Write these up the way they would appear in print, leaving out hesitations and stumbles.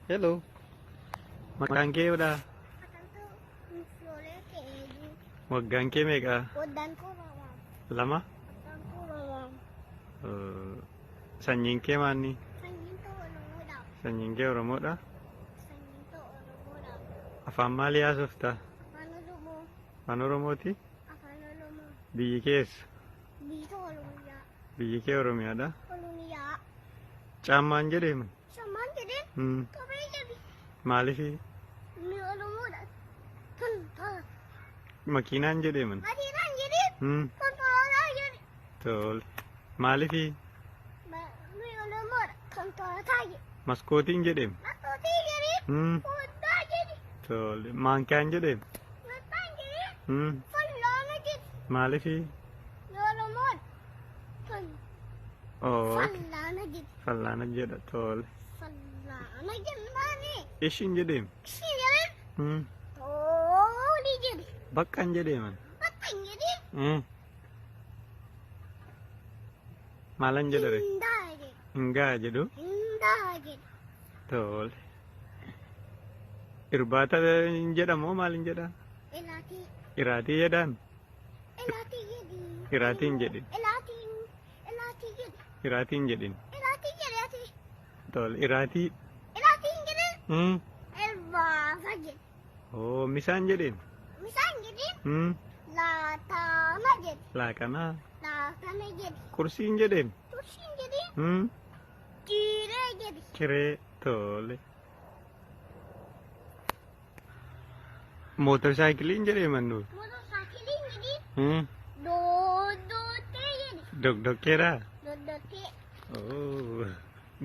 Hello. Maqaan kee eenyudha? Maqaan koo Mufloolee. Waggaan kee meeqa? Waddaan koo lama. 2? Waddaan koo 2. Sanyiin kee maanni? Sanyiin koo Oromoodha. Sanyiin kee Oromoodha? Sanyiin koo Oromoodha. Afaan maalii haasofta? Afaan Oromoo. Afaan Oromooti? Afaan Oromoo. Biyyi kee eessa? Biyyi koo Oromiyaa. Biyyi kee Oromiyaadha? Oromiyaa. Caammaan jedheema? Sammaan jedhee kophee jedhi. Maaliifi? Ni Oromoodha. Tun tola. Makiinaan jedheeman? Makiinaan jedhee konkolaataa jedhi. Tole. Maaliifi? Ni Oromoodha. Konkolaataa jedhi. Maskootiin jedheema? Maskootii jedhee foddaa jedhi. Tole. Maankiyaan jedheema? Mataan jedhee fal'aana jedhi. Maaliifi? Ni Oromoodha. Tun Oo. fal'aana jedhi. Fal'aana jedha. Tole. Fal'aana jennaani. Ishiin jedheema? Ishiin jedhee tooli jedhi. Baqqaan jedheeman? Bakka hin jedhee Maalan jedhare? hindaa jedhi. Hin ga'a jedhu. Hindaa jedhi. Tole. Irbaata hin jedhamoo maal hin jedhaa? Ilaatii. Iraatii jedhaan? Ilaatii jedhi. Iraatiin jedhin. Ilaatiin. Ilaatii jedhi. Iraatiin jedhin. Ilaatii jedhi ati. Tole. Iraatii. Ilaatiin jedhi. Irbaata jedhi. Oo, misaan jedheen? Misaan jedhi. Laataana jedhi. Laaqanaa. Laatana jedhi. Qursiin jedheen? Tursiin jedhi. Ciree jedhi. Ciree. Tole. Mootorsaayikiliin jedheeman nuyi? Motorsaayikiliin jedhi. Dodottee jedhi. Dogdokkeeraa? Dodottee. Oo.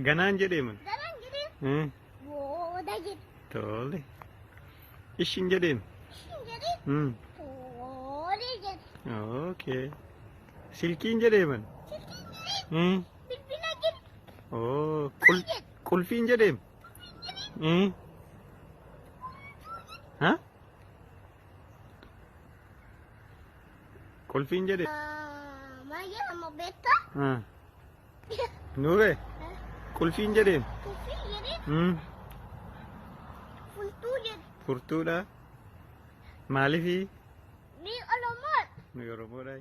Ganaan jedheeman? Ganaan jedhi. Booda jedhi. Tole. Ishiin jedheem? Ishiin jedhi. Toole jedhi. Okay. Silkiin jedheeman? Silkiin jedhi. Bilbila jedhi. Oo. Qulfiin jedheem? Ha? Qulfiin jedhe? Maal jedhama beektaa? Nuure? Qulfiin jedheem? Qulfiin jedhi. Fultuu jedhi. Furtuudha. Maaliifi? Ni Oromoodha. Nuyi Oromoodha.